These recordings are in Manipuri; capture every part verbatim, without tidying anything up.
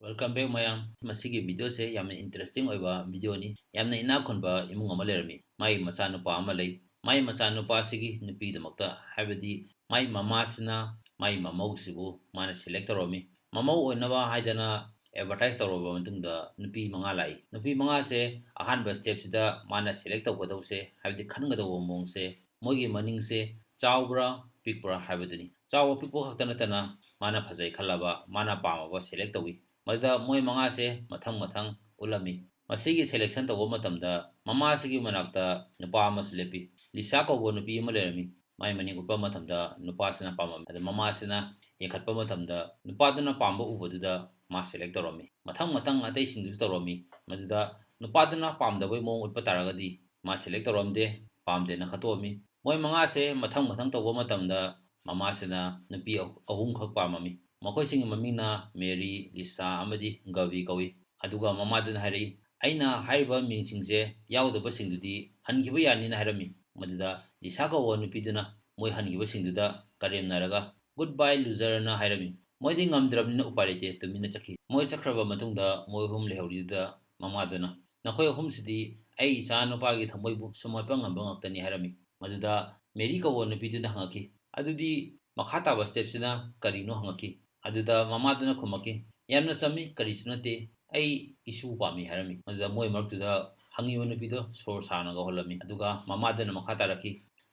Welcome back ꯃꯌꯥꯝ꯫ ꯃꯁꯤꯒꯤ videoꯁꯦ ꯌꯥꯝꯅ interesting ꯑꯣꯏꯕ videoꯅꯤ꯫ ꯌꯥꯝꯅ ꯏꯅꯥꯛ ꯈꯨꯟꯕ ꯏꯃꯨꯡ ꯑꯃ ꯂꯩꯔꯝꯃꯤ꯫ ꯃꯥꯒꯤ ꯃꯆꯥꯅꯨꯄꯥ ꯑꯃ ꯂꯩ꯫ ꯃꯥꯒꯤ ꯃꯆꯥꯅꯨꯄꯥꯁꯤꯒꯤ ꯅꯨꯄꯤꯒꯤꯗꯃꯛꯇ, ꯍꯥꯏꯕꯗꯤ ꯃꯥꯒꯤ ꯃꯃꯥꯁꯤꯅ ꯃꯥꯒꯤ ꯃꯃꯧꯁꯤꯕꯨ ꯃꯥꯅ select ꯇꯧꯔꯝꯃꯤ꯫ ꯃꯃꯧ ꯑꯣꯏꯅꯕ ꯍꯥꯏꯗꯅ advertise ꯇꯧꯔꯕ ꯃꯇꯨꯡꯗ ꯅꯨꯄꯤ ꯃꯉꯥ ꯂꯥꯛꯏ꯫ ꯅꯨꯄꯤ ꯃꯉꯥꯁꯦ ꯑꯍꯥꯟꯕ stepꯁꯤꯗ ꯃꯥꯅ select ꯇꯧꯒꯗꯧꯁꯦ, ꯍꯥꯏꯕꯗꯤ ꯈꯟꯒꯗꯧꯕ ꯃꯑꯣꯡꯁꯦ, ꯃꯣꯏꯒꯤ ꯃꯅꯤꯡꯁꯦ ꯆꯥꯎꯕ꯭ꯔꯥ ꯄꯤꯛꯄ꯭ꯔꯥ ꯍꯥꯏꯕꯗꯨꯅꯤ꯫ ꯆꯥꯎꯕ ꯄꯤꯛꯄ ꯈꯛꯇ ꯅꯠꯇꯅ ꯃꯥꯅ ꯐꯖꯩ ꯈꯜꯂꯕ, ꯃꯥꯅ ꯄꯥꯝꯃꯕ select ꯇꯧꯏ꯫ ꯃꯗꯨꯗ ꯃꯣꯏ ꯃꯉꯥꯁꯦ ꯃꯊꯪ ꯃꯊꯪ ꯎꯠꯂꯝꯃꯤ꯫ ꯃꯁꯤꯒꯤ selection ꯇꯧꯕ ꯃꯇꯝꯗ ꯃꯃꯥꯁꯤꯒꯤ ꯃꯅꯥꯛꯇ ꯅꯨꯄꯥ ꯑꯃꯁꯨ ꯂꯦꯞꯄꯤ꯫ ꯂꯤꯁꯥ ꯀꯧꯕ ꯅꯨꯄꯤ ꯑꯃ ꯂꯩꯔꯝꯃꯤ꯫ ꯃꯥꯏ ꯃꯅꯤꯡ ꯎꯠꯄ ꯃꯇꯝꯗ ꯅꯨꯄꯥꯁꯤꯅ ꯄꯥꯝꯃꯝꯃꯤ꯫ ꯑꯗ ꯃꯃꯥꯁꯤꯅ ꯌꯦꯡꯈꯠꯄ ꯃꯇꯝꯗ ꯅꯨꯄꯥꯗꯨꯅ ꯄꯥꯝꯕ ꯎꯕꯗꯨꯗ ꯃꯥ select ꯇꯧꯔꯝꯃꯤ꯫ ꯃꯊꯪ ꯃꯊꯪ ꯑꯇꯩꯁꯤꯡꯗꯨꯁꯨ ꯇꯧꯔꯝꯃꯤ꯫ ꯃꯗꯨꯗ ꯅꯨꯄꯥꯗꯨꯅ ꯄꯥꯝꯗꯕꯩ ꯃꯑꯣꯡ ꯎꯠꯄ ꯇꯥꯔꯒꯗꯤ ꯃꯥ select ꯇꯧꯔꯝꯗꯦ, ꯄꯥꯝꯗꯦꯅ ꯈꯠꯇꯣꯛꯑꯝꯃꯤ꯫ ꯃꯣꯏ ꯃꯉꯥꯁꯦ ꯃꯊꯪ ꯃꯊꯪ ꯇꯧꯕ ꯃꯇꯝꯗ ꯃꯃꯥꯁꯤꯅ ꯅꯨꯄꯤ ꯑꯍꯨ-, ꯑꯍꯨꯝꯈꯛ ꯄꯥꯝꯃꯝꯃꯤ꯫ ꯃꯈꯣꯏꯁꯤꯡꯒꯤ ꯃꯃꯤꯡꯅ ꯃꯦꯔꯤ, ꯂꯤꯁꯥ ꯑꯃꯗꯤ ꯒꯕꯤ ꯀꯧꯏ꯫ ꯑꯗꯨꯒ ꯃꯃꯥꯗꯨꯅ ꯍꯥꯏꯔꯛꯏ, "ꯑꯩꯅ ꯍꯥꯏꯔꯤꯕ ꯃꯤꯡꯁꯤꯡꯁꯦ ꯌꯥꯎꯗꯕꯁꯤꯡꯗꯨꯗꯤ ꯍꯟꯈꯤꯕ ꯌꯥꯅꯤꯅ" ꯍꯥꯏꯔꯝꯃꯤ꯫ ꯃꯗꯨꯗ ꯂꯤꯁꯥ ꯀꯧꯕ ꯅꯨꯄꯤꯗꯨꯅ ꯃꯣꯏ ꯍꯟꯈꯤꯕꯁꯤꯡꯗꯨꯗ ꯀꯔꯦꯝꯅꯔꯒ, "Good bye, loser" ꯑꯅ ꯍꯥꯏꯔꯝꯃꯤ꯫ ꯃꯣꯏꯗꯤ ꯉꯝꯗ꯭ꯔꯕꯅꯤꯅ ꯎꯄꯥꯏ ꯂꯩꯇꯦ, ꯇꯨꯃꯤꯟꯅ ꯆꯠꯈꯤ꯫ ꯃꯣꯏ ꯆꯠꯈ꯭ꯔꯕ ꯃꯇꯨꯡꯗ ꯃꯣꯏ ꯑꯍꯨꯝ ꯂꯩꯍꯧꯔꯤꯗꯨꯗ ꯃꯃꯥꯗꯨꯅ, "ꯅꯈꯣꯏ ꯑꯍꯨꯝꯁꯤꯗꯤ ꯑꯩ ꯏꯆꯥ ꯅꯨꯄꯥꯒꯤ ꯊꯃꯣꯏꯕꯨ ꯁꯨꯝꯍꯠꯄ ꯉꯝꯕ ꯉꯥꯛꯇꯅꯤ" ꯍꯥꯏꯔꯝꯃꯤ꯫ ꯃꯗꯨꯗ ꯃꯦꯔꯤ ꯀꯧꯕ ꯅꯨꯄꯤꯗꯨꯅ ꯍꯪꯉꯛꯈꯤ, "ꯑꯗꯨꯗꯤ ꯃꯈꯥ ꯇꯥꯕ stepꯁꯤꯅ ꯀꯔꯤꯅꯣ?" ꯍꯪꯉꯛꯈꯤ꯫ ꯑꯗꯨꯗ ꯃꯃꯥꯗꯨꯅ ꯈꯨꯝꯃꯛꯈꯤ, "ꯌꯥꯝꯅ ꯆꯝꯃꯤ, ꯀꯔꯤꯁꯨ ꯅꯠꯇꯦ, ꯑꯩ ꯏꯁꯨ ꯄꯥꯝꯃꯤ" ꯍꯥꯏꯔꯝꯃꯤ꯫ ꯃꯗꯨꯗ ꯃꯣꯏ ꯃꯔꯛꯇꯨꯗ ꯍꯪꯉꯤꯕ ꯅꯨꯄꯤꯗꯣ ꯁꯣꯔ ꯁꯥꯡꯅꯒ ꯍꯣꯜꯂꯝꯃꯤ꯫ ꯑꯗꯨꯒ ꯃꯃꯥꯗꯨꯅ ꯃꯈꯥ ꯇꯥꯔꯛꯈꯤ,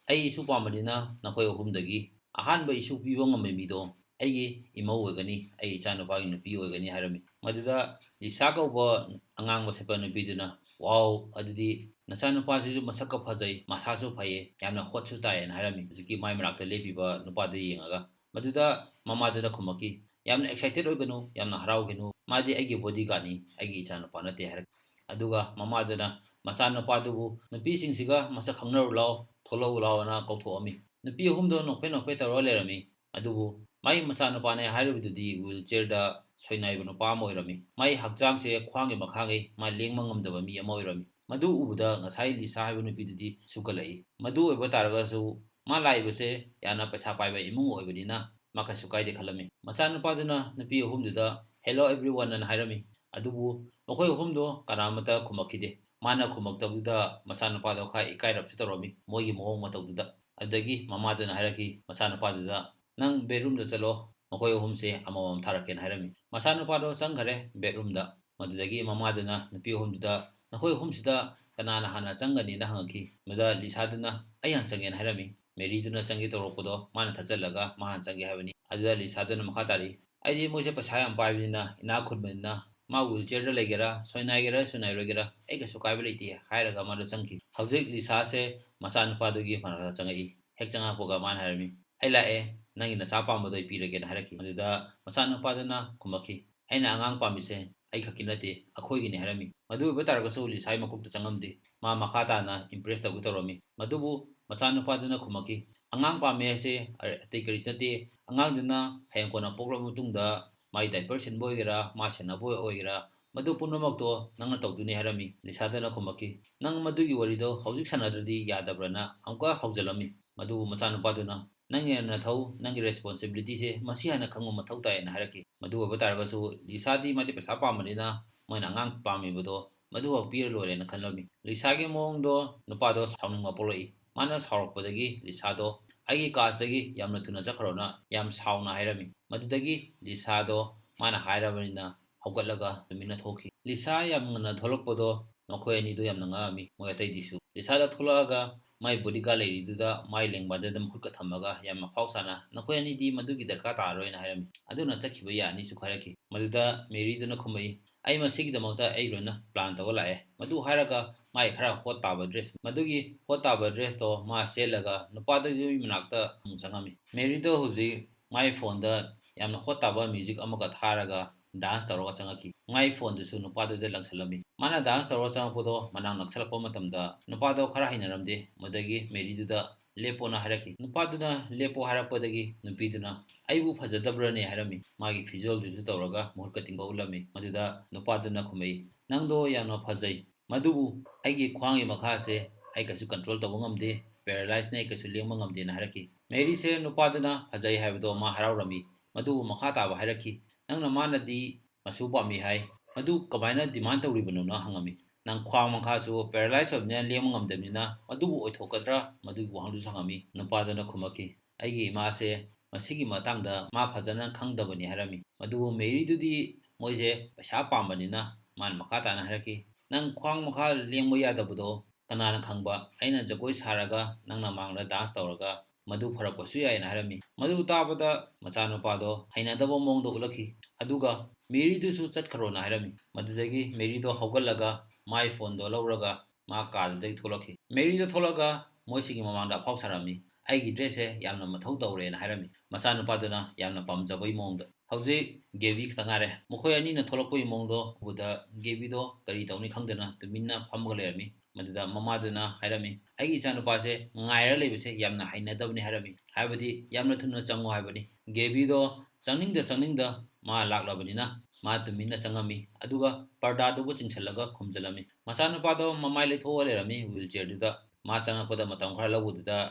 "ꯑꯩ ꯏꯁꯨ ꯄꯥꯝꯕꯅꯤꯅ ꯅꯈꯣꯏ ꯑꯍꯨꯝꯗꯒꯤ ꯑꯍꯥꯟꯕ ꯏꯁꯨ ꯄꯤꯕ ꯉꯝꯕ ꯃꯤꯗꯣ ꯑꯩꯒꯤ ꯏꯃꯧ ꯑꯣꯏꯒꯅꯤ, ꯑꯩ ꯏꯆꯥꯅꯨꯄꯥꯒꯤ ꯅꯨꯄꯤ ꯑꯣꯏꯒꯅꯤ" ꯍꯥꯏꯔꯝꯃꯤ꯫ ꯃꯗꯨꯗ ꯂꯤꯁꯥ ꯀꯧꯕ ꯑꯉꯥꯡꯕ ꯁꯦꯠꯄ ꯅꯨꯄꯤꯗꯨꯅ, "Wow, ꯑꯗꯨꯗꯤ ꯅꯆꯥꯅꯨꯄꯥꯁꯤꯁꯨ ꯃꯁꯛꯀ ꯐꯖꯩ, ꯃꯁꯥꯁꯨ ꯐꯩꯌꯦ, ꯌꯥꯝꯅ ꯍꯣꯠꯁꯨ ꯇꯥꯏꯌꯦꯅ" ꯍꯥꯏꯔꯝꯃꯤ, ꯍꯧꯖꯤꯛꯀꯤ ꯃꯥꯏ ꯃꯅꯥꯛꯇ ꯂꯦꯞꯄꯤꯕ ꯅꯨꯄꯥꯗꯨ ꯌꯦꯡꯉꯒ꯫ ꯃꯗꯨꯗ ꯃꯃꯥꯗꯨꯅ ꯈꯨꯝꯃꯛꯈꯤ, "ꯌꯥꯝꯅ excited ꯑꯣꯏꯒꯅꯨ, ꯌꯥꯝꯅ ꯍꯔꯥꯎꯒꯅꯨ, ꯃꯥꯗꯤ ꯑꯩꯒꯤ bodyguardꯅꯤ, ꯑꯩꯒꯤ ꯏꯆꯥꯅꯨꯄꯥ ꯅꯠꯇꯦ" ꯍꯥꯏꯔꯛꯈꯤ꯫ ꯑꯗꯨꯒ ꯃꯃꯥꯗꯨꯅ ꯃꯆꯥꯅꯨꯄꯥꯗꯨꯕꯨ, "ꯅꯨꯄꯤꯁꯤꯡꯁꯤꯒ ꯃꯁꯛ ꯈꯪꯅꯔꯨ ꯂꯥꯎ, ꯊꯣꯛꯂꯛꯎ ꯂꯥꯎ" ꯑꯅ ꯀꯧꯊꯣꯛꯑꯝꯃꯤ꯫ ꯅꯨꯄꯤ ꯑꯍꯨꯝꯗꯣ ꯅꯣꯛꯐꯦꯠ ꯅꯣꯛꯐꯦꯠ ꯇꯧꯔꯒ ꯂꯩꯔꯝꯃꯤ꯫ ꯑꯗꯨꯕꯨ ꯃꯥꯒꯤ ꯃꯆꯥꯅꯨꯄꯥꯅꯦ ꯍꯥꯏꯔꯤꯕꯗꯨꯗꯤ wheelchairꯗ ꯁꯣꯏꯅꯥꯏꯕ ꯅꯨꯄꯥ ꯑꯃ ꯑꯣꯏꯔꯝꯃꯤ꯫ ꯃꯥꯒꯤ ꯍꯛꯆꯥꯡꯁꯦ ꯈ꯭ꯋꯥꯡꯒꯤ ꯃꯈꯥꯒꯩ ꯃꯥ ꯂꯦꯡꯕ ꯉꯝꯗꯕ ꯃꯤ ꯑꯃ ꯑꯣꯏꯔꯝꯃꯤ꯫ ꯃꯗꯨ ꯎꯕꯗ ꯉꯁꯥꯏ ꯂꯤꯁꯥ ꯍꯥꯏꯕ ꯅꯨꯄꯤꯗꯨꯗꯤ ꯁꯨꯛꯀꯠꯂꯛꯏ꯫ ꯃꯗꯨ ꯑꯣꯏꯕ ꯇꯥꯔꯒꯁꯨ ꯃꯥ ꯂꯥꯛꯏꯕꯁꯦ ꯌꯥꯝꯅ ꯄꯩꯁꯥ ꯄꯥꯏꯕ ꯏꯃꯨꯡ ꯑꯣꯏꯕꯅꯤꯅ ꯃꯥ ꯀꯩꯁꯨ ꯀꯥꯏꯗꯦ ꯈꯜꯂꯝꯃꯤ꯫ ꯃꯆꯥꯅꯨꯄꯥꯗꯨꯅ ꯅꯨꯄꯤ ꯑꯍꯨꯝꯗꯨꯗ "Hello everyone" ꯑꯅ ꯍꯥꯏꯔꯝꯃꯤ꯫ ꯑꯗꯨꯕꯨ ꯃꯈꯣꯏ ꯑꯍꯨꯝꯗꯣ ꯀꯅꯥꯃꯠꯇ ꯈꯨꯝꯃꯛꯈꯤꯗꯦ꯫ ꯃꯥꯅ ꯈꯨꯝꯃꯛꯇꯕꯗꯨꯗ ꯃꯆꯥꯅꯨꯄꯥꯗꯣ ꯈꯔ ꯏꯀꯥꯏꯔꯞꯁꯨ ꯇꯧꯔꯝꯃꯤ, ꯃꯣꯏꯒꯤ ꯃꯑꯣꯡ ꯃꯇꯧꯗꯨꯗ꯫ ꯑꯗꯨꯗꯒꯤ ꯃꯃꯥꯗꯨꯅ ꯍꯥꯏꯔꯛꯈꯤ ꯃꯆꯥꯅꯨꯄꯥꯗꯨꯗ, "ꯅꯪ ꯕꯦꯗꯔꯨꯝꯗ ꯆꯠꯂꯣ, ꯃꯈꯣꯏ ꯑꯍꯨꯝꯁꯦ ꯑꯃꯃꯝ ꯊꯥꯔꯛꯀꯦꯅ" ꯍꯥꯏꯔꯝꯃꯤ꯫ ꯃꯆꯥꯅꯨꯄꯥꯗꯣ ꯆꯪꯈꯔꯦ ꯕꯦꯗꯔꯨꯝꯗ꯫ ꯃꯗꯨꯗꯒꯤ ꯃꯃꯥꯗꯨꯅ ꯅꯨꯄꯤ ꯑꯍꯨꯝꯗꯨꯗ, "ꯅꯈꯣꯏ ꯑꯍꯨꯝꯁꯤꯗ ꯀꯅꯥꯅ ꯍꯥꯟꯅ ꯆꯪꯒꯅꯤꯅ?" ꯍꯪꯉꯛꯈꯤ꯫ ꯃꯗꯨꯗ ꯂꯤꯁꯥꯗꯨꯅ, "ꯑꯩ ꯍꯥꯟꯅ ꯆꯪꯒꯦꯅ" ꯍꯥꯏꯔꯝꯃꯤ꯫ ꯃꯦꯔꯤꯗꯨꯅ ꯆꯪꯒꯦ ꯇꯧꯔꯛꯄꯗꯣ ꯃꯥꯅ ꯊꯠꯆꯜꯂꯒ ꯃꯥ ꯍꯥꯟꯅ ꯆꯪꯒꯦ ꯍꯥꯏꯕꯅꯤ꯫ ꯑꯗꯨꯗ ꯂꯤꯁꯥꯗꯨꯅ ꯃꯈꯥ ꯇꯥꯔꯤ, "ꯑꯩꯗꯤ ꯃꯣꯏꯁꯦ ꯄꯩꯁꯥ ꯌꯥꯝ ꯄꯥꯏꯕꯅꯤꯅ, ꯏꯅꯥꯛ ꯈꯨꯟꯕꯅꯤꯅ, ꯃꯥ ꯋꯤꯜ ꯆꯤꯌꯔꯗ ꯂꯩꯒꯦꯔꯥ, ꯁꯣꯏꯅꯥꯏꯒꯦꯔꯥ ꯁꯣꯏꯅꯥꯏꯔꯣꯏꯒꯦꯔꯥ, ꯑꯩ ꯀꯩꯁꯨ ꯀꯥꯏꯕ ꯂꯩꯇꯦ" ꯍꯥꯏꯔꯒ ꯃꯥꯗꯣ ꯆꯪꯈꯤ꯫ ꯍꯧꯖꯤꯛ ꯂꯤꯁꯥꯁꯦ ꯃꯆꯥꯅꯨꯄꯥꯗꯨꯒꯤ ꯃꯅꯥꯛꯇ ꯆꯪꯉꯛꯏ꯫ ꯍꯦꯛ ꯆꯪꯉꯛꯄꯒ ꯃꯥꯅ ꯍꯥꯏꯔꯝꯃꯤ, "ꯑꯩ ꯂꯥꯛꯑꯦ, ꯅꯪꯒꯤ ꯅꯆꯥ ꯄꯥꯝꯕꯗꯣ ꯑꯩ ꯄꯤꯔꯒꯦꯅ" ꯍꯥꯏꯔꯛꯈꯤ꯫ ꯑꯗꯨꯗ ꯃꯆꯥꯅꯨꯄꯥꯗꯨꯅ ꯈꯨꯝꯃꯛꯈꯤ, "ꯑꯩꯅ ꯑꯉꯥꯡ ꯄꯥꯝꯃꯤꯁꯦ ꯑꯩ ꯈꯛꯀꯤ ꯅꯠꯇꯦ, ꯑꯩꯈꯣꯏꯒꯤꯅꯤ" ꯍꯥꯏꯔꯝꯃꯤ꯫ ꯃꯗꯨ ꯑꯣꯏꯕ ꯇꯥꯔꯒꯁꯨ ꯂꯤꯁꯥꯒꯤ ꯃꯀꯣꯛꯇ ꯆꯪꯉꯝꯗꯦ꯫ ꯃꯥ ꯃꯈꯥ ꯇꯥꯅ ꯏꯝꯄ꯭ꯔꯦꯁ ꯇꯧꯒꯦ ꯇꯧꯔꯝꯃꯤ꯫ ꯃꯗꯨꯕꯨ ꯃꯆꯥꯅꯨꯄꯥꯗꯨꯅ ꯈꯨꯝꯃꯛꯈꯤ, "ꯑꯉꯥꯡ ꯄꯥꯝꯃꯦ ꯍꯥꯏꯁꯦ ꯑꯇꯩ ꯀꯔꯤꯁꯨ ꯅꯠꯇꯦ, ꯑꯉꯥꯡꯗꯨꯅ ꯍꯌꯦꯡ ꯀꯣꯟꯅ ꯄꯣꯛꯂꯕ ꯃꯇꯨꯡꯗ ꯃꯥꯒꯤ ꯗꯥꯏꯄꯔ ꯁꯤꯟꯕ ꯑꯣꯏꯒꯦꯔꯥ, ꯃꯥ ꯁꯦꯟꯅꯕ ꯑꯣꯏꯒꯦꯔꯥ, ꯃꯗꯨ ꯄꯨꯝꯅꯃꯛꯇꯣ ꯅꯪꯅ ꯇꯧꯗꯣꯏꯅꯤ" ꯍꯥꯏꯔꯝꯃꯤ꯫ ꯂꯤꯁꯥꯗꯨꯅ ꯈꯨꯝꯃꯛꯈꯤ, "ꯅꯪ ꯃꯗꯨꯒꯤ ꯋꯥꯔꯤꯗꯣ ꯍꯧꯖꯤꯛ ꯁꯥꯟꯅꯗ꯭ꯔꯗꯤ ꯌꯥꯗꯕ꯭ꯔꯥꯅ" ꯑꯃꯨꯛꯀ ꯍꯧꯖꯤꯜꯂꯝꯃꯤ꯫ ꯃꯗꯨꯕꯨ ꯃꯆꯥꯅꯨꯄꯥꯗꯨꯅ, "ꯅꯪꯒꯤ ꯅꯊꯧ, ꯅꯪꯒꯤ ꯔꯦꯁꯄꯣꯟꯁꯤꯕꯤꯂꯤꯇꯤꯁꯦ ꯃꯁꯤ ꯍꯥꯟꯅ ꯈꯪꯕ ꯃꯊꯧ ꯇꯥꯏꯅ" ꯍꯥꯏꯔꯛꯈꯤ꯫ ꯃꯗꯨ ꯑꯣꯏꯕ ꯇꯥꯔꯒꯁꯨ ꯂꯤꯁꯥꯗꯤ ꯃꯥꯗꯤ ꯄꯩꯁꯥ ꯄꯥꯝꯕꯅꯤꯅ ꯃꯣꯏꯅ ꯑꯉꯥꯡ ꯄꯥꯝꯃꯤꯕꯗꯣ ꯃꯗꯨꯈꯛ ꯄꯤꯔ ꯂꯣꯏꯔꯦꯅ ꯈꯜꯂꯝꯃꯤ꯫ ꯂꯤꯁꯥꯒꯤ ꯃꯑꯣꯡꯗꯣ ꯅꯨꯄꯥꯗꯣ ꯁꯥꯎꯅꯤꯡꯕ ꯄꯣꯛꯂꯛꯏ꯫ ꯃꯥꯅ ꯁꯥꯎꯔꯛꯄꯗꯒꯤ ꯂꯤꯁꯥꯗꯣ, "ꯑꯩꯒꯤ ꯀꯥꯁꯇꯒꯤ ꯌꯥꯝꯅ ꯊꯨꯅ ꯆꯠꯈ꯭ꯔꯣꯅ" ꯌꯥꯝ ꯁꯥꯎꯅ ꯍꯥꯏꯔꯝꯃꯤ꯫ ꯃꯗꯨꯗꯒꯤ ꯂꯤꯁꯥꯗꯣ ꯃꯥꯅ ꯍꯥꯏꯔꯕꯅꯤꯅ ꯍꯧꯒꯠꯂꯒ ꯇꯨꯃꯤꯟꯅ ꯊꯣꯛꯈꯤ꯫ ꯂꯤꯁꯥ ꯌꯥꯝ ꯉꯟꯅ ꯊꯣꯛꯂꯛꯄꯗꯣ ꯃꯈꯣꯏ ꯑꯅꯤꯗꯣ ꯌꯥꯝꯅ ꯉꯛꯑꯝꯃꯤ꯫ ꯃꯣꯏ ꯑꯇꯩꯗꯤꯁꯨ ꯂꯤꯁꯥꯗ ꯊꯣꯛꯂꯛꯑꯒ ꯃꯥꯏ ꯕꯣꯗꯤꯒꯥꯔꯗ ꯂꯩꯔꯤꯗꯨꯗ ꯃꯥꯏ ꯂꯦꯡꯕꯥꯟꯗꯗ ꯃꯈꯨꯠꯀ ꯊꯝꯃꯒ ꯌꯥꯝ ꯃꯐꯥꯎ ꯁꯥꯅ, "ꯅꯈꯣꯏ ꯑꯅꯤꯗꯤ ꯃꯗꯨꯒꯤ ꯗꯔꯀꯥꯔ ꯇꯥꯔꯔꯣꯏꯅ" ꯍꯥꯏꯔꯝꯃꯤ꯫ "ꯑꯗꯨꯅ ꯆꯠꯈꯤꯕ ꯌꯥꯅꯤꯁꯨ" ꯍꯥꯏꯔꯛꯈꯤ꯫ ꯃꯗꯨꯗ ꯃꯦꯔꯤꯗꯨꯅ ꯈꯨꯝꯃꯛꯏ, "ꯑꯩ ꯃꯁꯤꯒꯤꯗꯃꯛꯇ ꯑꯩ ꯂꯣꯏꯅ ꯄ꯭ꯂꯥꯟ ꯇꯧꯔ ꯂꯥꯛꯑꯦ"꯫ ꯃꯗꯨ ꯍꯥꯏꯔꯒ ꯃꯥꯏ ꯈꯔ ꯍꯣꯠ ꯇꯥꯕ ꯗ꯭ꯔꯦꯁ, ꯃꯗꯨꯒꯤ ꯍꯣꯠ ꯇꯥꯕ ꯗ꯭ꯔꯦꯁꯇꯣ ꯃꯥ ꯁꯦꯠꯂꯒ ꯅꯨꯄꯥꯗꯨꯒꯤ ꯃꯅꯥꯛꯇ ꯑꯃꯨꯛ ꯆꯪꯉꯝꯃꯤ꯫ ꯃꯦꯔꯤꯗꯣ ꯍꯧꯖꯤꯛ ꯃꯥꯏ ꯐꯣꯟꯗ ꯌꯥꯝꯅ ꯍꯣꯠ ꯇꯥꯕ ꯃ꯭ꯌꯨꯖꯤꯛ ꯑꯃꯒ ꯊꯥꯔꯒ ꯗꯥꯟꯁ ꯇꯧꯔꯒ ꯆꯪꯉꯛꯈꯤ꯫ ꯃꯥꯏ ꯐꯣꯟꯗꯨꯁꯨ ꯅꯨꯄꯥꯗꯨꯗ ꯂꯪꯁꯜꯂꯝꯃꯤ꯫ ꯃꯥꯅ ꯗꯥꯟꯁ ꯇꯧꯔꯒ ꯆꯪꯉꯛꯄꯗꯣ ꯃꯅꯥꯛ ꯅꯛꯁꯜꯂꯛꯄ ꯃꯇꯝꯗ ꯅꯨꯄꯥꯗꯣ ꯈꯔ ꯍꯩꯅꯔꯝꯗꯦ꯫ ꯃꯗꯨꯗꯒꯤ ꯃꯦꯔꯤꯗꯨꯗ "ꯂꯦꯞꯄꯣꯅ" ꯍꯥꯏꯔꯛꯈꯤ꯫ ꯅꯨꯄꯥꯗꯨꯅ "ꯂꯦꯞꯄꯣ" ꯍꯥꯏꯔꯛꯄꯗꯒꯤ ꯅꯨꯄꯤꯗꯨꯅ "ꯑꯩꯕꯨ ꯐꯖꯗꯕ꯭ꯔꯅꯦ?" ꯍꯥꯏꯔꯝꯃꯤ꯫ ꯃꯥꯒꯤ ꯐꯤꯖꯣꯜꯗꯨꯁꯨ ꯇꯧꯔꯒ ꯃꯍꯨꯠꯀ ꯇꯤꯡꯕ ꯎꯠꯂꯝꯃꯤ꯫ ꯃꯗꯨꯗ ꯅꯨꯄꯥꯗꯨꯅ ꯈꯨꯝꯃꯛꯏ, "ꯅꯪꯗꯣ ꯌꯥꯝꯅ ꯐꯖꯩ, ꯃꯗꯨꯕꯨ ꯑꯩꯒꯤ ꯈ꯭ꯋꯥꯡꯒꯤ ꯃꯈꯥꯁꯦ ꯑꯩ ꯀꯩꯁꯨ ꯀꯟꯇ꯭ꯔꯣꯜ ꯇꯧꯕ ꯉꯝꯗꯦ, ꯄꯦꯔꯥꯂꯥꯏꯁꯅ ꯑꯩ ꯀꯩꯁꯨ ꯂꯦꯡꯕ ꯉꯝꯗꯦꯅ" ꯍꯥꯏꯔꯛꯈꯤ꯫ ꯃꯦꯔꯤꯁꯦ ꯅꯨꯄꯥꯗꯨꯅ ꯐꯖꯩ ꯍꯥꯏꯕꯗꯣ ꯃꯥ ꯍꯔꯥꯎꯔꯝꯃꯤ꯫ ꯃꯗꯨꯕꯨ ꯃꯈꯥ ꯇꯥꯕ ꯍꯥꯏꯔꯛꯈꯤ, "ꯅꯪ ꯅꯃꯥꯅꯗꯤ ꯃꯆꯨ ꯄꯥꯝꯃꯤ ꯍꯥꯏ, ꯃꯗꯨ ꯀꯃꯥꯏꯅ demand ꯇꯧꯔꯤꯕꯅꯣꯅ?" ꯍꯪꯉꯝꯃꯤ꯫ "ꯅꯪ ꯈ꯭ꯋꯥꯡ ꯃꯈꯥꯁꯨ paralyze ꯑꯣꯏꯕꯅꯤꯅ ꯂꯦꯡꯕ ꯉꯝꯗꯕꯅꯤꯅ ꯃꯗꯨꯕꯨ ꯑꯣꯏꯊꯣꯛꯀꯗ꯭ꯔꯥ?" ꯃꯗꯨꯒꯤ ꯋꯥꯍꯪꯗꯨꯁꯨ ꯍꯪꯉꯝꯃꯤ꯫ ꯅꯨꯄꯥꯗꯨꯅ ꯈꯨꯝꯃꯛꯈꯤ, "ꯑꯩꯒꯤ ꯏꯃꯥꯁꯦ ꯃꯁꯤꯒꯤ ꯃꯇꯥꯡꯗ ꯃꯥ ꯐꯖꯅ ꯈꯪꯗꯕꯅꯤ" ꯍꯥꯏꯔꯝꯃꯤ꯫ ꯑꯗꯨꯕꯨ ꯃꯦꯔꯤꯗꯨꯗꯤ ꯃꯣꯏꯁꯦ ꯄꯩꯁꯥ ꯄꯥꯝꯕꯅꯤꯅ ꯃꯥꯅ ꯃꯈꯥ ꯇꯥꯅ ꯍꯥꯏꯔꯛꯈꯤ, "ꯅꯪ ꯈ꯭ꯋꯥꯡ ꯃꯈꯥ ꯂꯦꯡꯕ ꯌꯥꯗꯕꯗꯣ ꯀꯅꯥꯅ ꯈꯪꯕ, ꯑꯩꯅ ꯖꯒꯣꯏ ꯁꯥꯔꯒ ꯅꯪꯅ ꯃꯥꯡꯗ dance ꯇꯧꯔꯒ ꯃꯗꯨ ꯐꯔꯛꯄꯁꯨ ꯌꯥꯏꯅ" ꯍꯥꯏꯔꯝꯃꯤ꯫ ꯃꯗꯨ ꯇꯥꯕꯗ ꯃꯆꯥꯅꯨꯄꯥꯗꯣ ꯍꯩꯅꯗꯕ ꯃꯑꯣꯡꯗ ꯎꯠꯂꯛꯈꯤ꯫ ꯑꯗꯨꯒ ꯃꯦꯔꯤꯗꯨꯁꯨ ꯆꯠꯈ꯭ꯔꯣꯅ ꯍꯥꯏꯔꯝꯃꯤ꯫ ꯃꯗꯨꯗꯒꯤ ꯃꯦꯔꯤꯗꯣ ꯍꯧꯒꯠꯂꯒ ꯃꯥꯏ ꯐꯣꯟꯗꯣ ꯂꯧꯔꯒ ꯃꯥ ꯀꯥꯗꯨꯗꯒꯤ ꯊꯣꯛꯂꯛꯈꯤ꯫ ꯃꯦꯔꯤꯗꯣ ꯊꯣꯛꯂꯒ ꯃꯣꯏꯁꯤꯒꯤ ꯃꯃꯥꯡꯗ ꯑꯐꯥꯎ ꯁꯥꯔꯝꯃꯤ꯫ "ꯑꯩꯒꯤ dress ꯁꯦ ꯌꯥꯝꯅ ꯃꯊꯧ ꯇꯧꯔꯦꯅ" ꯍꯥꯏꯔꯝꯃꯤ, ꯃꯆꯥꯅꯨꯄꯥꯗꯨꯅ ꯌꯥꯝꯅ ꯄꯥꯝꯖꯕꯒꯤ ꯃꯑꯣꯡꯗ꯫ ꯍꯧꯖꯤꯛ ꯒꯦꯕꯤ ꯈꯛꯇ ꯉꯥꯏꯔꯦ꯫ ꯃꯈꯣꯏ ꯑꯅꯤꯅ ꯊꯣꯛꯂꯛꯄꯒꯤ ꯃꯑꯣꯡꯗꯣ ꯎꯕꯗ ꯒꯦꯕꯤꯗꯣ ꯀꯔꯤ ꯇꯧꯅꯤ ꯈꯪꯗꯅ ꯇꯨꯃꯤꯟꯅ ꯐꯝꯃꯒ ꯂꯩꯔꯝꯃꯤ꯫ ꯃꯗꯨꯗ ꯃꯃꯥꯗꯨꯅ ꯍꯥꯏꯔꯝꯃꯤ, "ꯑꯩꯒꯤ ꯏꯆꯥꯅꯨꯄꯥꯁꯦ ꯉꯥꯏꯔ ꯂꯩꯕꯁꯦ ꯌꯥꯝꯅ ꯍꯩꯅꯗꯕꯅꯤ" ꯍꯥꯏꯔꯝꯃꯤ, ꯍꯥꯏꯕꯗꯤ ꯌꯥꯝꯅ ꯊꯨꯅ ꯆꯪꯉꯣ ꯍꯥꯏꯕꯅꯤ꯫ ꯒꯦꯕꯤꯗꯣ ꯆꯪꯅꯤꯡꯗ ꯆꯪꯅꯤꯡꯗ ꯃꯥ ꯂꯥꯛꯂꯕꯅꯤꯅ ꯃꯥ ꯇꯨꯃꯤꯟꯅ ꯆꯪꯉꯝꯃꯤ, ꯑꯗꯨꯒ ꯄꯔꯗꯥꯗꯨꯕꯨ ꯆꯤꯡꯁꯤꯜꯂꯒ ꯈꯨꯝꯖꯤꯜꯂꯝꯃꯤ꯫ ꯃꯆꯥꯅꯨꯄꯥꯗꯣ ꯃꯃꯥꯏ ꯂꯩꯊꯣꯛꯑ ꯂꯩꯔꯝꯃꯤ wheel chair ꯗꯨꯗ꯫ ꯃꯥ ꯆꯪꯉꯛꯄꯗ ꯃꯇꯝ ꯈꯔ ꯂꯧꯕꯗꯨꯗ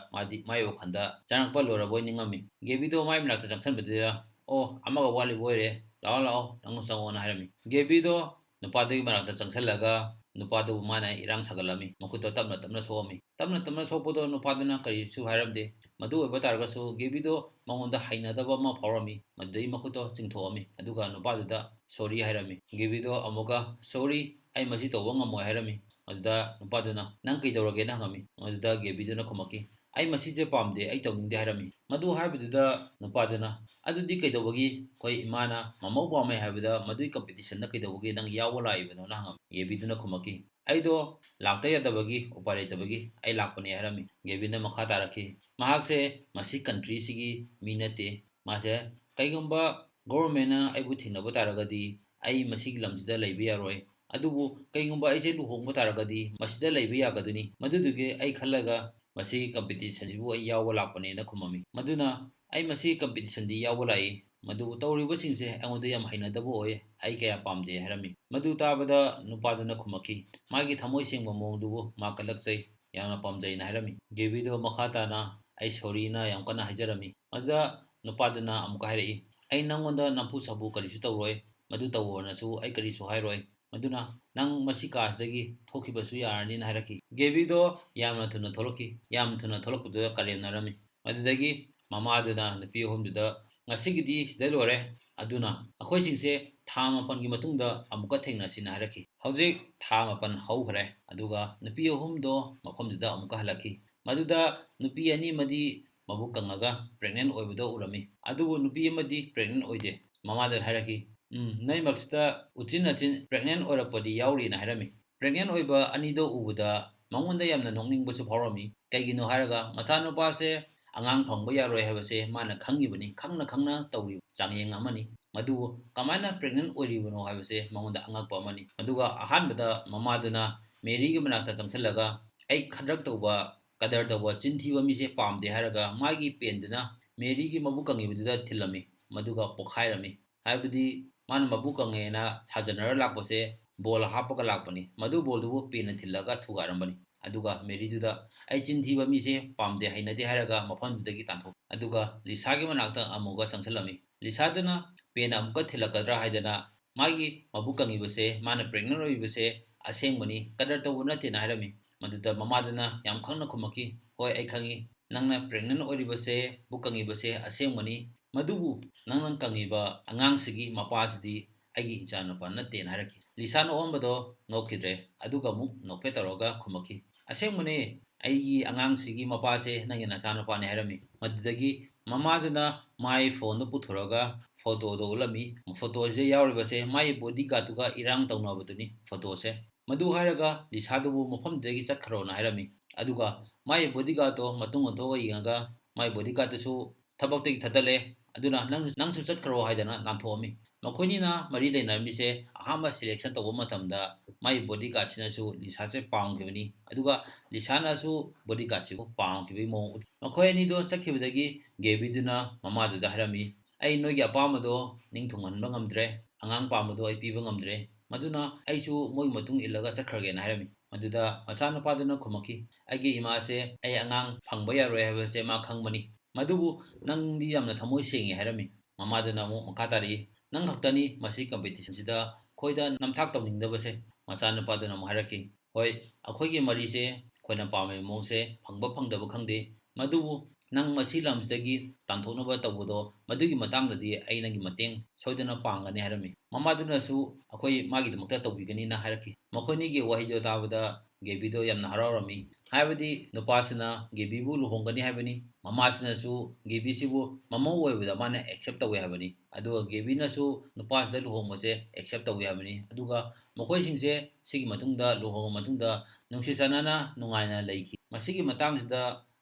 ꯃꯥꯗꯤ ꯃꯥꯏ ꯋꯥꯈꯜꯗ ꯆꯪꯉꯛꯄ ꯂꯣꯏꯔꯕꯣꯏ ꯅꯤꯡꯉꯝꯃꯤ꯫ ꯒꯦꯕꯤꯗꯣ ꯃꯥꯏ ꯃꯅꯥꯛꯇ ꯆꯪꯁꯤꯟꯕꯗꯨꯗ, "ꯑꯣ, ꯑꯃꯒ ꯋꯥꯠꯂꯤꯕ ꯑꯣꯏꯔꯦ, ꯂꯥꯛꯑꯣ ꯂꯥꯛꯑꯣ, ꯅꯪꯁꯨ ꯆꯪꯉꯛꯑꯣꯅ" ꯍꯥꯏꯔꯝꯃꯤ꯫ ꯒꯦꯕꯤꯗꯣ ꯅꯨꯄꯥꯗꯨꯒꯤ ꯃꯅꯥꯛꯇ ꯆꯪꯁꯤꯜꯂꯒ ꯅꯨꯄꯥꯗꯨꯕꯨ ꯃꯥꯅ ꯏꯔꯥꯡ ꯁꯥꯒꯠꯂꯝꯃꯤ, ꯃꯈꯨꯠꯇꯣ ꯇꯞꯅ ꯇꯞꯅ ꯁꯣꯛꯑꯝꯃꯤ꯫ ꯇꯞꯅ ꯇꯞꯅ ꯁꯣꯛꯄꯗꯣ ꯅꯨꯄꯥꯗꯨꯅ ꯀꯔꯤꯁꯨ ꯍꯥꯏꯔꯝꯗꯦ꯫ ꯃꯗꯨ ꯑꯣꯏꯕ ꯇꯥꯔꯒꯁꯨ ꯒꯦꯕꯤꯗꯣ ꯃꯉꯣꯟꯗ ꯍꯩꯅꯗꯕ ꯑꯃ ꯐꯥꯎꯔꯝꯃꯤ꯫ ꯃꯗꯨꯗꯒꯤ ꯃꯈꯨꯠꯇꯣ ꯆꯤꯡꯊꯣꯛꯑꯝꯃꯤ, ꯑꯗꯨꯒ ꯅꯨꯄꯥꯗꯨꯗ sorry ꯍꯥꯏꯔꯝꯃꯤ꯫ ꯒꯦꯕꯤꯗꯣ ꯑꯃꯨꯛꯀ, "Sorry, ꯑꯩ ꯃꯁꯤ ꯇꯧꯕ ꯉꯝꯃꯣꯏ" ꯍꯥꯏꯔꯝꯃꯤ꯫ ꯃꯗꯨꯗ ꯅꯨꯄꯥꯗꯨꯅ, "ꯅꯪ ꯀꯩꯗꯧꯔꯒꯦꯅ?" ꯍꯪꯉꯝꯃꯤ꯫ ꯃꯗꯨꯗ ꯒꯦꯕꯤꯗꯨꯅ ꯈꯨꯝꯃꯛꯈꯤ, "ꯑꯩ ꯃꯁꯤꯁꯦ ꯄꯥꯝꯗꯦ, ꯑꯩ ꯇꯧꯅꯤꯡꯗꯦ" ꯍꯥꯏꯔꯝꯃꯤ꯫ ꯃꯗꯨ ꯍꯥꯏꯕꯗꯨꯗ ꯅꯨꯄꯥꯗꯨꯅ, "ꯑꯗꯨꯗꯤ ꯀꯩꯗꯧꯕꯒꯤ ꯑꯩꯈꯣꯏ ꯏꯃꯥꯅ ꯃꯃꯧ ꯄꯥꯝꯃꯦ ꯍꯥꯏꯕꯗ ꯃꯗꯨꯒꯤ competition ꯗ ꯀꯩꯗꯧꯕꯒꯤ ꯅꯪ ꯌꯥꯎꯕ ꯂꯥꯛꯏꯕꯅꯣꯅ?" ꯍꯪꯉꯝꯃꯤ꯫ ꯒꯦꯕꯤꯗꯨꯅ ꯈꯨꯝꯃꯛꯈꯤ, "ꯑꯩꯗꯣ ꯂꯥꯛꯇ ꯌꯥꯗꯕꯒꯤ, ꯎꯄꯥꯏ ꯂꯩꯇꯕꯒꯤ ꯑꯩ ꯂꯥꯛꯄꯅꯦ" ꯍꯥꯏꯔꯝꯃꯤ꯫ ꯒꯦꯕꯤꯟꯅ ꯃꯈꯥ ꯇꯥꯔꯛꯈꯤ, "ꯃꯍꯥꯛꯁꯦ ꯃꯁꯤ country ꯁꯤꯒꯤ ꯃꯤ ꯅꯠꯇꯦ꯫ ꯃꯥꯁꯦ ꯀꯩꯒꯨꯝꯕ government ꯅ ꯑꯩꯕꯨ ꯊꯦꯡꯅꯕ ꯇꯥꯔꯒꯗꯤ ꯑꯩ ꯃꯁꯤꯒꯤ ꯂꯝꯁꯤꯗ ꯂꯩꯕ ꯌꯥꯔꯣꯏ꯫ ꯑꯗꯨꯕꯨ ꯀꯩꯒꯨꯝꯕ ꯑꯩꯁꯦ ꯂꯨꯍꯣꯡꯕ ꯇꯥꯔꯒꯗꯤ ꯃꯁꯤꯗ ꯂꯩꯕ ꯌꯥꯒꯗꯣꯏꯅꯤ꯫ ꯃꯗꯨꯗꯨꯒꯤ ꯑꯩ ꯈꯜꯂꯒ ꯃꯁꯤꯒꯤ competition ꯁꯤꯕꯨ ꯑꯩ ꯌꯥꯎꯕ ꯂꯥꯛꯄꯅꯦꯅ" ꯈꯨꯝꯃꯝꯃꯤ꯫ ꯃꯗꯨꯅ, "ꯑꯩ ꯃꯁꯤꯒꯤ competition ꯗꯤ ꯌꯥꯎꯕ ꯂꯥꯛꯏ, ꯃꯗꯨꯕꯨ ꯇꯧꯔꯤꯕꯁꯤꯡꯁꯦ ꯑꯩꯉꯣꯟꯗ ꯌꯥꯝ ꯍꯩꯅꯗꯕ ꯑꯣꯏ, ꯑꯩ ꯀꯌꯥ ꯄꯥꯝꯗꯦ" ꯍꯥꯏꯔꯝꯃꯤ꯫ ꯃꯗꯨ ꯇꯥꯕꯗ ꯅꯨꯄꯥꯗꯨꯅ ꯈꯨꯝꯃꯛꯈꯤ, ꯃꯥꯒꯤ ꯊꯃꯣꯏ ꯁꯦꯡꯕ ꯃꯑꯣꯡꯗꯨꯕꯨ ꯃꯥ ꯀꯜꯂꯛꯆꯩ, ꯌꯥꯝꯅ ꯄꯥꯝꯖꯩꯅ ꯍꯥꯏꯔꯝꯃꯤ꯫ ꯒꯦꯕꯤꯗꯣ ꯃꯈꯥ ꯇꯥꯅ "ꯑꯩ sorry" ꯅ ꯌꯥꯝ ꯀꯟꯅ ꯍꯥꯏꯖꯔꯝꯃꯤ꯫ ꯃꯗꯨꯗ ꯅꯨꯄꯥꯗꯨꯅ ꯑꯃꯨꯛꯀ ꯍꯥꯏꯔꯛꯏ, "ꯑꯩ ꯅꯪꯉꯣꯟꯗ ꯅꯝꯐꯨ ꯁꯥꯐꯨ ꯀꯔꯤꯁꯨ ꯇꯧꯔꯣꯏ, ꯃꯗꯨ ꯇꯧꯑꯣꯅꯁꯨ ꯑꯩ ꯀꯔꯤꯁꯨ ꯍꯥꯏꯔꯣꯏ, ꯃꯗꯨꯅ ꯅꯪ ꯃꯁꯤ ꯀꯥꯁꯤꯗꯒꯤ ꯊꯣꯛꯈꯤꯕꯁꯨ ꯌꯥꯔꯅꯤꯅ" ꯍꯥꯏꯔꯛꯈꯤ꯫ ꯒꯦꯕꯤꯗꯣ ꯌꯥꯝꯅ ꯊꯨꯅ ꯊꯣꯛꯂꯛꯈꯤ꯫ ꯌꯥꯝ ꯊꯨꯅ ꯊꯣꯛꯂꯛꯄꯗꯨꯗ ꯀꯔꯦꯝꯅꯔꯝꯃꯤ꯫ ꯃꯗꯨꯗꯒꯤ ꯃꯃꯥꯗꯨꯅ ꯅꯨꯄꯤ ꯑꯍꯨꯝꯗꯨꯗ, "ꯉꯁꯤꯒꯤꯗꯤ ꯁꯤꯗ ꯂꯣꯏꯔꯦ, ꯑꯗꯨꯅ ꯑꯩꯈꯣꯏꯁꯤꯡꯁꯦ ꯊꯥ ꯃꯥꯄꯟꯒꯤ ꯃꯇꯨꯡꯗ ꯑꯃꯨꯛꯀ ꯊꯦꯡꯅꯁꯤꯅ" ꯍꯥꯏꯔꯛꯈꯤ꯫ ꯍꯧꯖꯤꯛ ꯊꯥ ꯃꯥꯄꯟ ꯍꯧꯈ꯭ꯔꯦ, ꯑꯗꯨꯒ ꯅꯨꯄꯤ ꯑꯍꯨꯝꯗꯣ ꯃꯐꯝꯗꯨꯗ ꯑꯃꯨꯛꯀ ꯍꯜꯂꯛꯈꯤ꯫ ꯃꯗꯨꯗ ꯅꯨꯄꯤ ꯑꯅꯤ ꯑꯃꯗꯤ ꯃꯕꯨꯛ ꯀꯪꯉꯒ pregnant ꯑꯣꯏꯕꯗꯣ ꯎꯔꯝꯃꯤ, ꯑꯗꯨꯕꯨ ꯅꯨꯄꯤ ꯑꯃꯗꯤ pregnant ꯑꯣꯏꯗꯦ꯫ ꯃꯃꯥꯗꯨꯅ ꯍꯥꯏꯔꯛꯈꯤ, "ꯎꯝ, ꯅꯣꯏꯃꯛꯁꯤꯗ ꯎꯆꯤꯟ ꯅꯥꯆꯤꯟ pregnant ꯑꯣꯏꯔꯛꯄꯗꯤ ꯌꯥꯎꯔꯤꯅ" ꯍꯥꯏꯔꯝꯃꯤ꯫ Pregnant ꯑꯣꯏꯕ ꯑꯅꯤꯗꯣ ꯎꯕꯗ ꯃꯉꯣꯟꯗ ꯌꯥꯝꯅ ꯅꯣꯛꯅꯤꯡꯕꯁꯨ ꯐꯥꯎꯔꯝꯃꯤ꯫ ꯀꯩꯒꯤꯅꯣ ꯍꯥꯏꯔꯒ ꯃꯆꯥꯅꯨꯄꯥꯁꯦ ꯑꯉꯥꯡ ꯐꯪꯕ ꯌꯥꯔꯣꯏ ꯍꯥꯏꯕꯁꯦ ꯃꯥꯅ ꯈꯪꯉꯤꯕꯅꯤ, ꯈꯪꯅ ꯈꯪꯅ ꯇꯧꯔꯤꯕ ꯆꯥꯡꯌꯦꯡ ꯑꯃꯅꯤ꯫ ꯃꯗꯨꯕꯨ ꯀꯃꯥꯏꯅ pregnant ꯑꯣꯏꯔꯤꯕꯅꯣ ꯍꯥꯏꯕꯁꯦ ꯃꯉꯣꯟꯗ ꯑꯉꯛꯄ ꯑꯃꯅꯤ꯫ ꯑꯗꯨꯒ ꯑꯍꯥꯟꯕꯗ ꯃꯃꯥꯗꯨꯅ ꯃꯦꯔꯤꯒꯤ ꯃꯅꯥꯛꯇ ꯆꯪꯁꯤꯜꯂꯒ, "ꯑꯩ ꯈꯗ꯭ꯔꯛ ꯇꯧꯕ, ꯀꯗꯔ ꯇꯧꯕ, ꯆꯤꯟ ꯊꯤꯕ ꯃꯤꯁꯦ ꯄꯥꯝꯗꯦ" ꯍꯥꯏꯔꯒ ꯃꯥꯒꯤ ꯄꯦꯟꯗꯨꯅ ꯃꯦꯔꯤꯒꯤ ꯃꯕꯨꯛ ꯀꯪꯉꯤꯕꯗꯨꯗ ꯊꯤꯜꯂꯝꯃꯤ꯫ ꯃꯗꯨꯒ ꯄꯣꯈꯥꯏꯔꯝꯃꯤ꯫ ꯍꯥꯏꯕꯗꯤ ꯃꯥꯅ ꯃꯕꯨꯛ ꯀꯪꯉꯦꯅ ꯁꯥꯖꯟꯅꯔ ꯂꯥꯛꯄꯁꯦ ꯕꯣꯜ ꯍꯥꯞꯄꯒ ꯂꯥꯛꯄꯅꯤ꯫ ꯃꯗꯨ ꯕꯣꯜꯗꯨꯕꯨ ꯄꯦꯟꯅ ꯊꯤꯜꯂꯒ ꯊꯨꯒꯥꯏꯔꯝꯕꯅꯤ꯫ ꯑꯗꯨꯒ ꯃꯦꯔꯤꯗꯨꯗ, "ꯑꯩ ꯆꯤꯟ ꯊꯤꯕ ꯃꯤꯁꯦ ꯄꯥꯝꯗꯦ, ꯍꯩꯅꯗꯦ" ꯍꯥꯏꯔꯒ ꯃꯐꯝꯗꯨꯗꯒꯤ ꯇꯥꯟꯊꯣꯛ꯫ ꯑꯗꯨꯒ ꯂꯤꯁꯥꯒꯤ ꯃꯅꯥꯛꯇ ꯑꯃꯨꯛꯀ ꯆꯪꯁꯤꯜꯂꯝꯃꯤ꯫ ꯂꯤꯁꯥꯗꯨꯅ ꯄꯦꯟꯅ ꯑꯃꯨꯛꯀ ꯊꯤꯜꯂꯛꯀꯗ꯭ꯔꯥ ꯍꯥꯏꯗꯅ ꯃꯥꯒꯤ ꯃꯕꯨꯛ ꯀꯪꯉꯤꯕꯁꯦ, ꯃꯥꯅ pregnant ꯑꯣꯏꯔꯤꯕꯁꯦ ꯑꯁꯦꯡꯕꯅꯤ, ꯀꯗꯔ ꯇꯧꯕ ꯅꯠꯇꯦꯅ ꯍꯥꯏꯔꯝꯃꯤ꯫ ꯃꯗꯨꯗ ꯃꯃꯥꯗꯨꯅ ꯌꯥꯝ ꯈꯪꯅ ꯈꯨꯝꯃꯛꯈꯤ, "ꯍꯣꯏ, ꯑꯩ ꯈꯪꯉꯤ, ꯅꯪꯅ pregnant ꯑꯣꯏꯔꯤꯕꯁꯦ, ꯄꯨꯛ ꯀꯪꯉꯤꯕꯁꯦ ꯑꯁꯦꯡꯕꯅꯤ, ꯃꯗꯨꯕꯨ ꯅꯪꯅ ꯀꯪꯉꯤꯕ ꯑꯉꯥꯡꯁꯤꯒꯤ ꯃꯄꯥꯁꯤꯗꯤ ꯑꯩꯒꯤ ꯏꯆꯥꯅꯨꯄꯥ ꯅꯠꯇꯦꯅ" ꯍꯥꯏꯔꯛꯈꯤ꯫ ꯂꯤꯁꯥ ꯅꯣꯛꯑꯝꯕꯗꯣ ꯅꯣꯛꯈꯤꯗ꯭ꯔꯦ, ꯑꯗꯨꯒ ꯑꯃꯨꯛ ꯅꯣꯛꯐꯦꯠ ꯇꯧꯔꯒ ꯈꯨꯝꯃꯛꯈꯤ, "ꯑꯁꯦꯡꯕꯅꯦ, ꯑꯩꯒꯤ ꯑꯉꯥꯡꯁꯤꯒꯤ ꯃꯄꯥꯁꯦ ꯅꯪꯒꯤ ꯅꯆꯥꯅꯨꯄꯥꯅꯦ" ꯍꯥꯏꯔꯝꯃꯤ꯫ ꯃꯗꯨꯗꯒꯤ ꯃꯃꯥꯗꯨꯅ ꯃꯥꯏ ꯐꯣꯟꯗꯣ ꯄꯨꯊꯣꯔꯒ ꯐꯣꯇꯣꯗꯣ ꯎꯠꯂꯝꯃꯤ꯫ ꯐꯣꯇꯣꯁꯦ ꯌꯥꯎꯔꯤꯕꯁꯦ ꯃꯥꯒꯤ bodyguardꯇꯨꯒ ꯏꯔꯥꯡ ꯇꯧꯅꯕꯗꯨꯅꯤ ꯐꯣꯇꯣꯁꯦ꯫ ꯃꯗꯨ ꯍꯥꯏꯔꯒ ꯂꯤꯁꯥꯗꯨꯕꯨ ꯃꯐꯝꯗꯨꯗꯒꯤ ꯆꯠꯈ꯭ꯔꯣꯅ ꯍꯥꯏꯔꯝꯃꯤ꯫ ꯑꯗꯨꯒ ꯃꯥꯒꯤ bodyguardꯇꯣ ꯃꯇꯨꯡ ꯑꯣꯟꯊꯣꯛꯑꯒ ꯌꯦꯡꯉꯒ ꯃꯥꯒꯤ bodyguardꯇꯨꯁꯨ ꯊꯕꯛꯇꯒꯤ ꯊꯠꯇꯠꯂꯦ꯫ ꯑꯗꯨꯅ ꯅꯪ, "ꯅꯪꯁꯨ ꯆꯠꯈ꯭ꯔꯣ" ꯍꯥꯏꯗꯅ ꯅꯥꯟꯊꯣꯛꯑꯝꯃꯤ꯫ ꯃꯈꯣꯏꯅꯤꯅ ꯃꯔꯤ ꯂꯩꯅꯔꯝꯃꯤꯁꯦ ꯑꯍꯥꯟꯕ selection ꯇꯧꯕ ꯃꯇꯝꯗ ꯃꯥꯒꯤ bodyguardꯁꯤꯅꯁꯨ ꯂꯤꯁꯥꯁꯦ ꯄꯥꯝꯈꯤꯕꯅꯤ, ꯑꯗꯨꯒ ꯂꯤꯁꯥꯅꯁꯨ bodyguardꯁꯤꯕꯨ ꯄꯥꯝꯈꯤꯕꯒꯤ ꯃꯑꯣꯡ ꯎꯠꯂꯤ꯫ ꯃꯈꯣꯏ ꯑꯅꯤꯗꯣ ꯆꯠꯈꯤꯕꯗꯒꯤ ꯒꯦꯕꯤꯗꯨꯅ ꯃꯃꯥꯗꯨꯗ ꯍꯥꯏꯔꯝꯃꯤ, "ꯑꯩ ꯅꯣꯏꯒꯤ ꯑꯄꯥꯝꯕꯗꯣ ꯅꯤꯡ ꯊꯨꯡꯍꯟꯕ ꯉꯝꯗ꯭ꯔꯦ, ꯑꯉꯥꯡ ꯄꯥꯝꯕꯗꯣ ꯑꯩ ꯄꯤꯕ ꯉꯝꯗ꯭ꯔꯦ, ꯃꯗꯨꯅ ꯑꯩꯁꯨ ꯃꯣꯏꯒꯤ ꯃꯇꯨꯡ ꯏꯜꯂꯒ ꯆꯠꯈ꯭ꯔꯒꯦꯅ" ꯍꯥꯏꯔꯝꯃꯤ꯫ ꯃꯗꯨꯗ ꯃꯆꯥꯅꯨꯄꯥꯗꯨꯅ ꯈꯨꯝꯃꯛꯈꯤ, "ꯑꯩꯒꯤ ꯏꯃꯥꯁꯦ ꯑꯩ ꯑꯉꯥꯡ ꯐꯪꯕ ꯌꯥꯔꯣꯏ ꯍꯥꯏꯕꯁꯦ ꯃꯥ ꯈꯪꯕꯅꯤ, ꯃꯗꯨꯕꯨ ꯅꯪꯗꯤ ꯌꯥꯝꯅ ꯊꯃꯣꯏ ꯁꯦꯡꯉꯤ" ꯍꯥꯏꯔꯝꯃꯤ꯫ ꯃꯃꯥꯗꯨꯅ ꯑꯃꯨꯛ ꯃꯈꯥ ꯇꯥꯔꯛꯏ, "ꯅꯪ ꯈꯛꯇꯅꯤ ꯃꯁꯤ competition ꯁꯤꯗ ꯑꯩꯈꯣꯏꯗ ꯅꯝꯊꯥꯛ ꯇꯧꯅꯤꯡꯗꯕꯁꯦ?" ꯃꯆꯥꯅꯨꯄꯥꯗꯨꯅ ꯑꯃꯨꯛ ꯍꯥꯏꯔꯛꯈꯤ, "ꯍꯣꯏ, ꯑꯩꯈꯣꯏꯒꯤ ꯃꯔꯤꯁꯦ ꯑꯩꯈꯣꯏꯅ ꯄꯥꯝꯃꯤꯕ ꯃꯑꯣꯡꯁꯦ ꯐꯪꯕ ꯐꯪꯗꯕ ꯈꯪꯗꯦ, ꯃꯗꯨꯕꯨ ꯅꯪ ꯃꯁꯤ ꯂꯝꯁꯤꯗꯒꯤ ꯇꯥꯟꯊꯣꯛꯅꯕ ꯇꯧꯕꯗꯣ, ꯃꯗꯨꯒꯤ ꯃꯇꯥꯡꯗꯗꯤ ꯑꯩ ꯅꯪꯒꯤ ꯃꯇꯦꯡ ꯁꯣꯏꯗꯅ ꯄꯥꯡꯒꯅꯤ" ꯍꯥꯏꯔꯝꯃꯤ꯫ ꯃꯃꯥꯗꯨꯅꯁꯨ ꯑꯩꯈꯣꯏ ꯃꯥꯒꯤꯗꯃꯛꯇ ꯇꯧꯕꯤꯒꯅꯤꯅ ꯍꯥꯏꯔꯛꯈꯤ꯫ ꯃꯈꯣꯏꯅꯤꯒꯤ ꯋꯥꯍꯩꯗꯣ ꯇꯥꯕꯗ ꯒꯦꯕꯤꯗꯣ ꯌꯥꯝꯅ ꯍꯔꯥꯎꯔꯝꯃꯤ꯫ ꯍꯥꯏꯕꯗꯤ ꯅꯨꯄꯥꯁꯤꯅ ꯒꯦꯕꯤꯕꯨ ꯂꯨꯍꯣꯡꯒꯅꯤ ꯍꯥꯏꯕꯅꯤ, ꯃꯃꯥꯁꯤꯅꯁꯨ ꯒꯦꯕꯤꯁꯤꯕꯨ ꯃꯃꯧ ꯑꯣꯏꯕꯗ ꯃꯥꯅ accept ꯇꯧꯏ ꯍꯥꯏꯕꯅꯤ꯫ ꯑꯗꯨꯒ ꯒꯦꯕꯤꯅꯁꯨ ꯅꯨꯄꯥꯁꯤꯗ ꯂꯨꯍꯣꯡꯕꯁꯦ accept ꯇꯧꯏ ꯍꯥꯏꯕꯅꯤ꯫ ꯑꯗꯨꯒ ꯃꯈꯣꯏꯁꯤꯡꯁꯦ ꯁꯤꯒꯤ ꯃꯇꯨꯡꯗ ꯂꯨꯍꯣꯡꯉ ꯃꯇꯨꯡꯗ ꯅꯨꯡꯁꯤ ꯆꯥꯟꯅꯅ ꯅꯨꯡꯉꯥꯏꯅ ꯂꯩꯈꯤ꯫ ꯃꯁꯤꯒꯤ ꯃꯇꯥꯡꯁꯤꯗ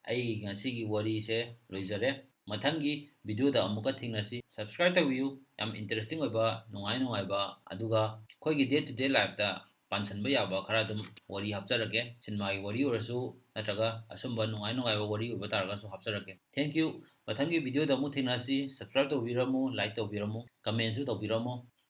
ꯑꯩ ꯉꯁꯤꯒꯤ ꯋꯥꯔꯤꯁꯦ ꯂꯣꯏꯖꯔꯦ꯫ ꯃꯊꯪꯒꯤ video ꯗ ꯑꯃꯨꯛꯀ ꯊꯦꯡꯅꯁꯤ꯫ Subscribe ꯇꯧꯕꯤꯌꯨ꯫ ꯌꯥꯝ interesting ꯑꯣꯏꯕ, ꯅꯨꯡꯉꯥꯏ ꯅꯨꯡꯉꯥꯏꯕ, ꯑꯗꯨꯒ ꯑꯩꯈꯣꯏꯒꯤ day to day life ꯇ ꯄꯥꯟꯁꯤꯟꯕ ꯌꯥꯕ ꯈꯔ ꯑꯗꯨꯝ ꯋꯥꯔꯤ ꯍꯥꯞꯆꯔꯛꯀꯦ꯫ ꯁꯤꯅꯦꯃꯥꯒꯤ ꯋꯥꯔꯤ ꯑꯣꯏꯔꯁꯨ, ꯅꯠꯇ꯭ꯔꯒ ꯑꯁꯨꯝꯕ ꯅꯨꯡꯉꯥꯏ ꯅꯨꯡꯉꯥꯏꯕ ꯋꯥꯔꯤ ꯑꯣꯏꯕ ꯇꯥꯔꯒꯁꯨ ꯍꯥꯞꯆꯔꯛꯀꯦ꯫ Thank you꯫ ꯃꯊꯪꯒꯤ video ꯗ ꯑꯃꯨꯛ ꯊꯦꯡꯅꯁꯤ꯫ Subscribe ꯇꯧꯕꯤꯔꯝꯃꯨ, like ꯇꯧꯕꯤꯔꯝꯃꯨ, comment ꯁꯨ ꯇꯧꯕꯤꯔꯝꯃꯨ꯫